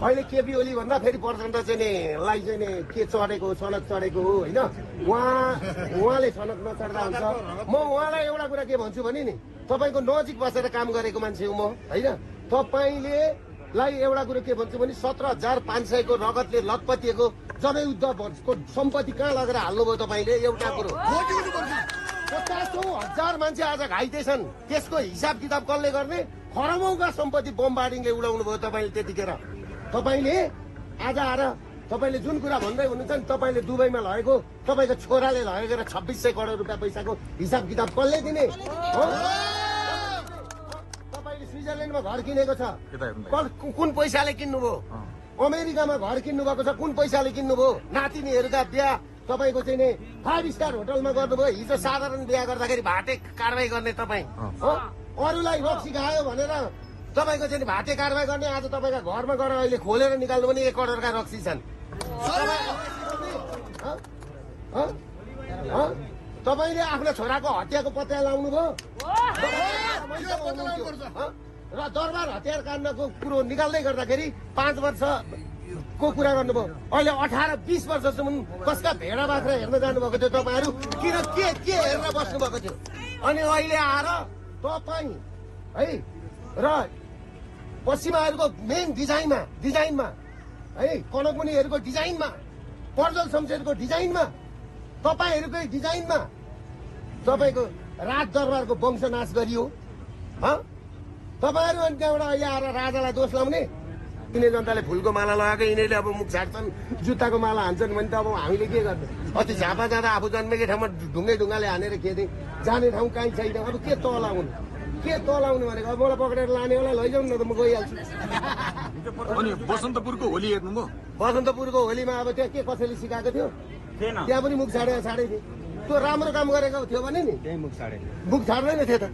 अहिले केपी ओली भन्दा फेरि प्रचण्ड चाहिँ नि लाई चाहिँ नि के चढेको सनक चढेको हो होइन। उहाँले सनक नचढ्दा हुन्छ। म उहाँलाई एउटा कुरा के भन्छु भने नि, तपाईँको नजिक बसेर काम गरेको मान्छे हो म होइन। तपाईँले लाई एउटा कुरो के भन्छु भने 17,500 को रगतले लतपतिएको जनयुद्धको सम्पत्ति कहाँ लगेर हाल्नुभयो तपाईँले? एउटा कुरो 50,000 मान्छे आज घाइते छन्, त्यसको हिसाब किताब कसले गर्ने? खरबौँका सम्पत्ति बमबार्डिङले उडाउनु भयो तपाईँले त्यतिखेर। तपाईँले आज आएर तपाईँले जुन कुरा भन्दै हुनुहुन्छ नि, तपाईँले दुबईमा लगेको तपाईँको छोराले लगेर 2600 करोड रुपियाँ पैसाको हिसाब किताब कसले दिने? तपाईँले स्विजरल्यान्डमा घर किनेको छ, कुन पैसाले किन्नुभयो? अमेरिकामा घर किन्नु भएको छ, कुन पैसाले किन्नुभयो? नातिनीहरूका बिहा तपाईँको चाहिँ नि 5 स्टार होटलमा गर्नुभयो। हिजो साधारण बिहा गर्दाखेरि भाटे कारवाही गर्ने तपाईँ, अरूलाई रक्सी खायो भनेर तपाईँको चाहिँ भाटे कारवाही गर्ने। आज तपाईँका घरमा गएर अहिले खोलेर निकाल्नु भने 1 करोडका रक्सी छन्। तपाईँले आफ्नो छोराको हत्याको पत्ता लगाउनु भयो र दरबार हतियार काण्डको कुरो निकाल्दै गर्दाखेरि 5 वर्षको कुरा गर्नुभयो। अहिले 18-20 वर्षसम्म कसका भेडा बाख्रा हेर्न जानुभएको थियो तपाईँहरू? किन के हेरेर बस्नु भएको थियो? अनि अहिले आएर तपाईँ है र पश्चिमाहरूको मेन डिजाइनमा है, कनकमुनिहरूको डिजाइनमा, पर्जल शमशेरको डिजाइनमा, तपाईँहरूकै डिजाइनमा तपाईँको राज दरबारको वंशनाश गरियो। तपाईँहरू अनि त्यहाँबाट अहिले आएर राजालाई दोष लाउने। यिनी जनताले फुलको माला लगाएको, यिनीहरूले अब मुख झार्छन्, जुत्ताको माला हान्छन् भने त अब हामीले के गर्ने? अति झापा जाँदा आफू जन्मेकै ठाउँमा ढुङ्गाले हानेर खेदे, जाने ठाउँ काहीँ छैन। अब के तलाउनु भनेको? अब मलाई पक्रेर लाने होला, लैजाउनु न त, म गइहाल्छु। अनि बसन्तपुरको होली हेर्नुभयो? बसन्तपुरको होलीमा अब त्यहाँ के कसैले सिकाएको थियो? त्यहाँ पनि मुख छाडे थियो। त्यो राम्रो काम गरेको थियो भने नि मुख छाड्दैन थियो त।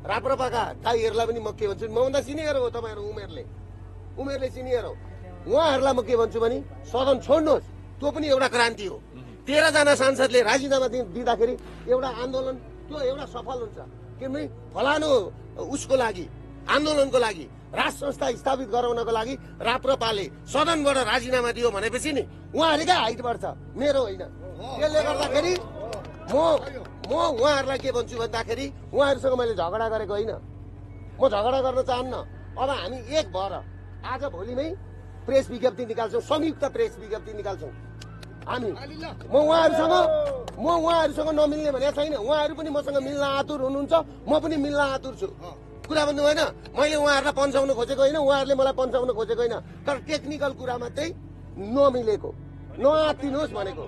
राप्रपाका दाइहरूलाई पनि म के भन्छु, मभन्दा सिनियर हो तपाईँहरू, उमेरले सिनियर हो। उहाँहरूलाई म के भन्छु भने सदन छोड्नुहोस्, त्यो पनि एउटा क्रान्ति हो। 13 जना सांसदले राजीनामा दिँदाखेरि एउटा आन्दोलन त्यो एउटा सफल हुन्छ। किनभने फलानु उसको लागि, आन्दोलनको लागि, राष्ट्र संस्था स्थापित गराउनको लागि राप्रपाले सदनबाट राजीनामा दियो भनेपछि नि उहाँहरूकै हाइट बढ्छ, मेरो होइन। त्यसले गर्दाखेरि म उहाँहरूलाई के भन्छु भन्दाखेरि, उहाँहरूसँग मैले झगडा गरेको होइन, म झगडा गर्न चाहन्न। अब हामी एक भएर आज भोलिमै प्रेस विज्ञप्ति निकाल्छौँ, संयुक्त प्रेस विज्ञप्ति निकाल्छौँ हामी। म उहाँहरूसँग नमिल्ने भनेको छैन, उहाँहरू पनि मसँग मिल्न आतुर हुनुहुन्छ, म पनि मिल्न आतुर छु। कुरा भन्नु होइन, मैले उहाँहरूलाई पन्साउन खोजेको होइन, उहाँहरूले मलाई पन्साउन खोजेको होइन, तर टेक्निकल कुरामा चाहिँ नमिलेको, नआत्तिनुहोस् भनेको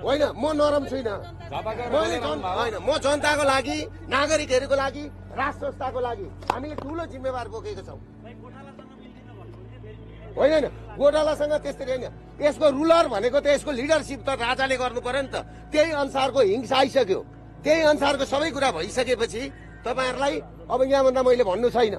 होइन। म नरम छुइनँ, म जनताको लागि, नागरिकहरूको लागि, राष्ट्र संस्थाको लागि हामीले ठुलो जिम्मेवार बोकेको छौँ। होइन गोठालासँग त्यसरी होइन, यसको रुलर भनेको त, यसको लिडरसिप त राजाले गर्नु पर्यो नि त। त्यही अनुसारको हिंसा आइसक्यो, त्यही अनुसारको सबै कुरा भइसकेपछि तपाईँहरूलाई अब यहाँभन्दा मैले भन्नु छैन।